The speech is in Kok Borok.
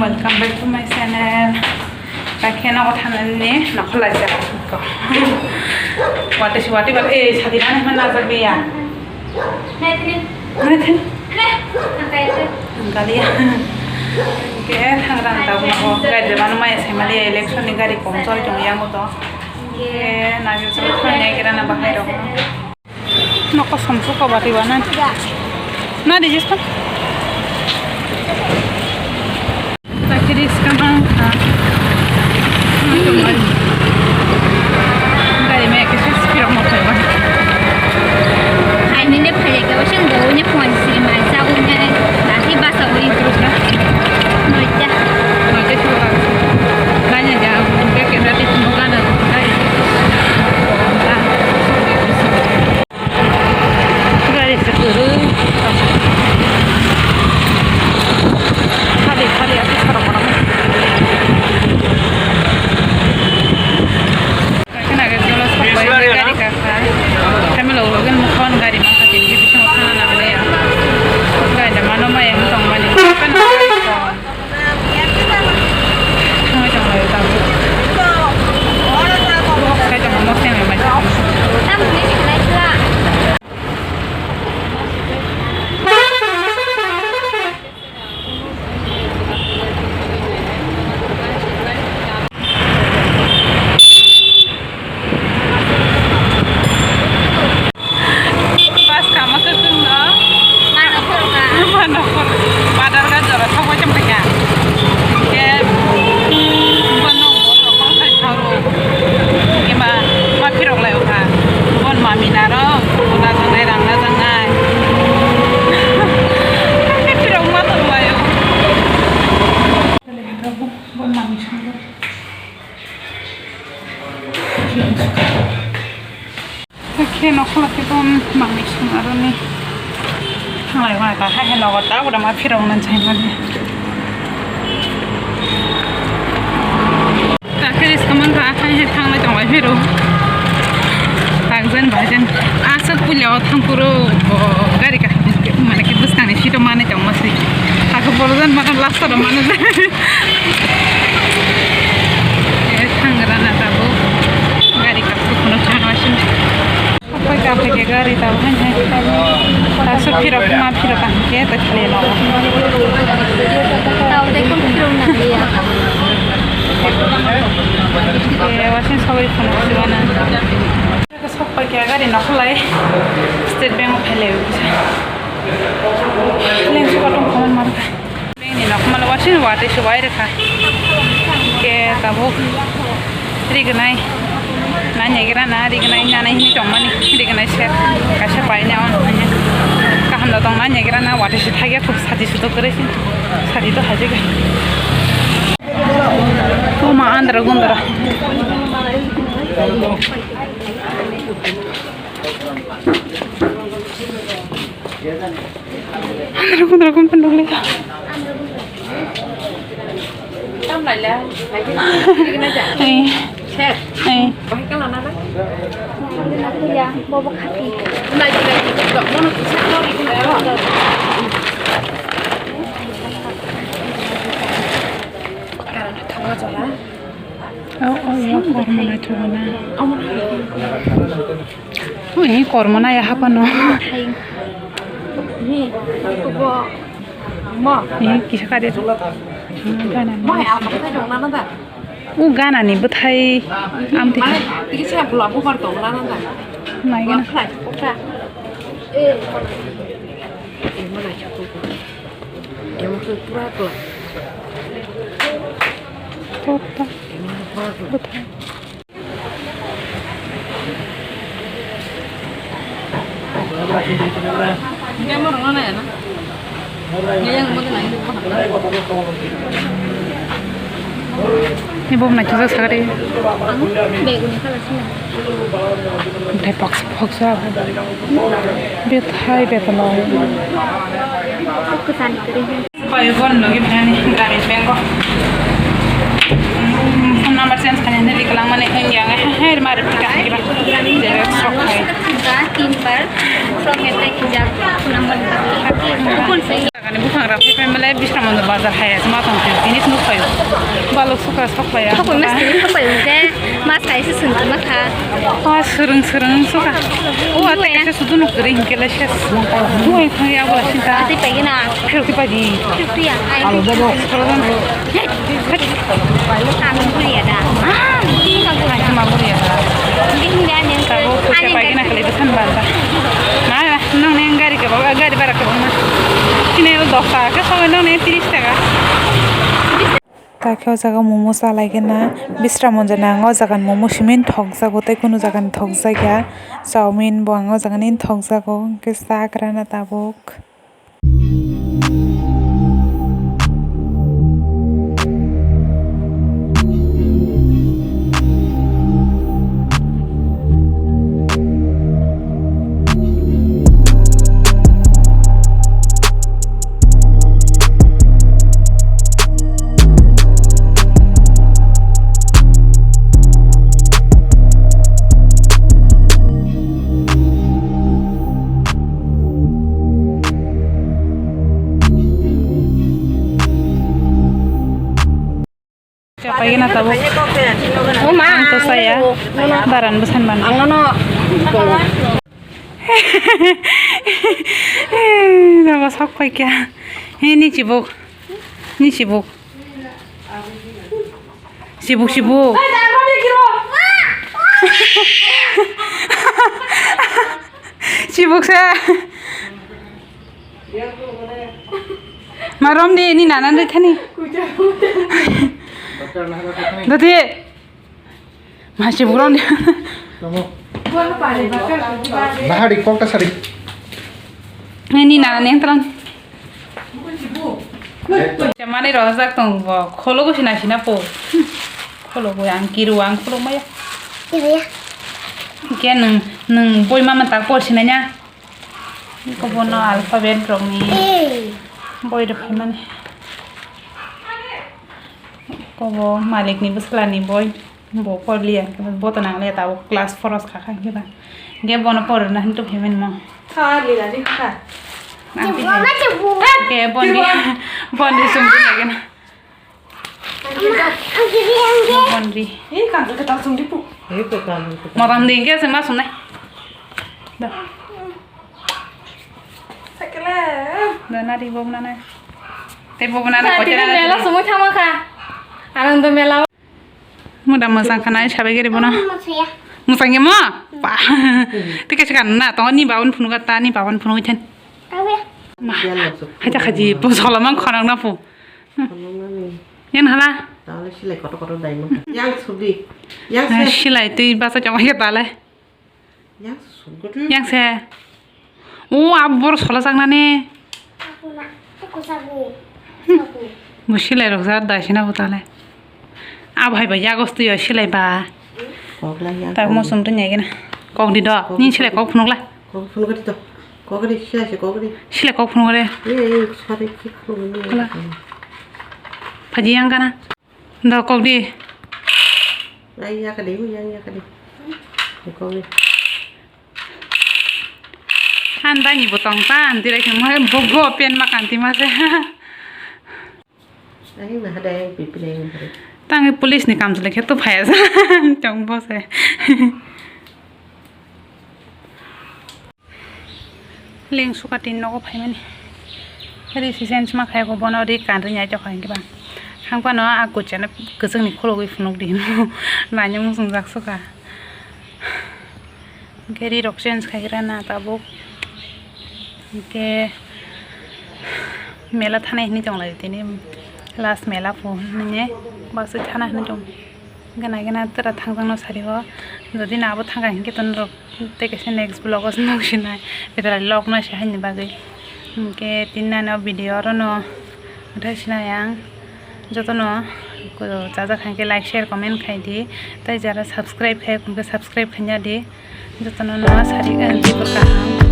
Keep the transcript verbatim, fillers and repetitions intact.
Welcome back to my channel. Kakhe nogo thanani nokhorlaijak. Wati si wati ba, eh, sadi nani hwnna najak biya. Nai thini. Nai thini. Nai. Angkaliya. Ke thangrang tabuk nogo. Gari de mano maya saimaliya, election ni gari kom choli tong yango to. Ke nagi choli thang nai kira na bahai rok. Nokosomsok koba twiba na. Na di jispa. Takiri skang ang kha. Gari mai kisa spiro mo thaiba. Ai nini phai ke wasang do ne phone si mai sa u ne. Dati basa uri. Noita. Noita chura. Ganya ja. Ke ke dati mo gana. Gari se kwrwi. Khali, khali, aswk khorang khorang. Kaisa nagari jolo sok bai gari kakha. Kami lo lo gen mukhon gari mangkha tini bisingo thana nangya. Gari da mano maya wng tongmani. Thangwi tonglaio tabuk. Kaitor moseng bai masa. Bus kama kwchwng no. Mano khorokha. Mano khorokha. Badar ga jora thangwi tongkha. Hingke bono borok rok khai tharo. Ema ma phirok lai okha. Bon mami naro. Bona janai rang na janai. Phirok ma tong lai o. Bon mami songbo. Khe nokhola khe ton mangni song aroni thanglai wana ta hai hai nogo ta uda ma phirok nan chai mani. Ta khe risk man ta hai hai thanglai tonglai phiro. Tangjan bajan aswk puila o thangkuro gari kaham mane khe bwskangni seat o manwi tongma se. Hakhe borojan mane last o mane. Eh, thangra na tabuk. Gari kapsu kheno chana sin. Apai ka apai ke gari tabuk hai hai. Tasu phirok ma phirok ang ke ta khale no. Tau de kon phirok na ya. Eh, wasin sabai kheno sibana. Sok pai khe gari nokholai State Bank of Highland. Leng suka tong khaman mar. Bank ni nokmalo wasin watwi subai rwkha. Khe tabuk rignai. Nanya gira na rignai nana hini tongmani rignai se kaisa paina on. Kaham da tong nanya gira na watwi se thagya thuk sati sudo kore sin. Sati to hajega. Oma andra gundra. Andra gundra gun panduk leka. Eh. Eh. Oh, oh, ya, kormo naithok na. Oh, ini kormo na ya hapano. Ini kisa kade. Gana ni. Oh, gana ni bwthai amtwi. Nai gana. Pura. Pura. Bwthai. Ni bom na kisa sagari. Ang bego ni kala sini. Thai paksa paksa. Bethai betala. Aku tani kering. Bai, bon logi bhani Gramin Bank o. Phone number change khaina hwnwi kwlangmani wngya, ang hai hai mari phika kiba. Xerox rok khai. Tin bar from apply kijak phone number. Ani buphang rok phai phai male Bishramondor bazar hai se ma tong phai, tini se nuk phai. Balok sukha sok phai ya. Sok phai mas tini sok phai mate mas kai se sung ma kha. Oh, swrwng swrwng sukha. Oh, ate kaisa sudu nuk kwrwi hinkhe le ses. Buai thang ya bola sinta. Ate pai gina. Phirok ti pai di. Phirok ti ya. Alo jabo. Ang buri ya da. Ang ma buri ya da. Hindi hindi ani ang. Tabo khusi pai gina kali besan banta. Ma, nang neng gari ke bawa gari bara ke bawa. Sini lo dosa ke so nang neng tiris taka. Takhe o jaga momo chalai khe na Bishramondor nang o jaga ni momo simi thokjago tei kunu jaga ni thokjakya. Chowmin bo ang o jaga ni thokjago hwnkhe chakrana tabuk. Chapai gana tabuk. Ang to saya. Baran bwsan ban. Ang no. Nogo sok pai kya. He ni chibuk. Ni chibuk. Chibuk chibuk. Chibuk sa. Marom di ni nana de thani. Dati. Masi buron. Nahari kokta sari. Ni nana neng tran. Chamani rojak tong bo kholo go sina sina po. Kholo go ang kiru ang kholo maya. Iya. Ke nung nung boi mama tak por sina nya. Ko bono alphabet rok ni boi rok mani. Ko bo malik ni bwsla ni boi. Bo porliya, bo to nangliya tabuk class four o sakha khe ba. Ge bono porna hintu payment mo. Kha lila di kha. Ge bondi, bondi sum di lagi na. Bondi. Moram di ge se ma sunai. Da. Da nari bo nana. Te bo nana ko tini mela sumui thama kha. Anang do mela. Muda mwsang khana sabai gari bono. Mwsang ya mo? Pa. Tike se kan na to ni babon phunu ga ta ni babon phunu chen. Ma. Haja khaji bo sola mang khonang na pu. Yan hala. Tale silai koto koto dai mo. Yang sudi. Yang silai tei basa chama ya tale. Yang se. O, abo bor sola jaknani. Bo silai rok jar da sina bo tale. Abo hai ba yago stui o silai ba. Ta mosum to nyai gena. Kok di do. Ni silai kok phunuk la. Kok phunuk di to. Kok di silai se kok di. Silai kok phunuk re. Phaji yang kana. Da kok di. Yang ya kadi, yang ya kadi. Kok di. Han da ni botong ta, han tirai khe mo bo go pen ma kanti ma se. Ai ma hada yang pipi lai. Tang police ni kam sele khe to phaya sa. Chong bo se. Leng suka tin nogo phaimani. Ri si sense ma khai ko bono ri kan ri nyai tokha hinkhe ba. Hang pano a kuchana kwchwng ni khulugwi phunuk di hino. Nanya muchung jak suka. Hinkhe ri rok change khai gra na tabuk. Hinkhe mela thanai hinwi tong lai tini last mela phu hinwi baksa thana hinwi tong. Gana gana tera thangjakno sari o. Jodi na abo thangkha hinkhe to norok tei kaisa next vlog o se nuksinai. Betara log no se haini bagwi. Hinkhe tini nano video oro no mwthai sinai ang. Jotono chajak hinkhe like, share, comment khai di. Tei jara subscribe khai hinkhe subscribe khaina di. Jotono no sari, eh, jibor kaham.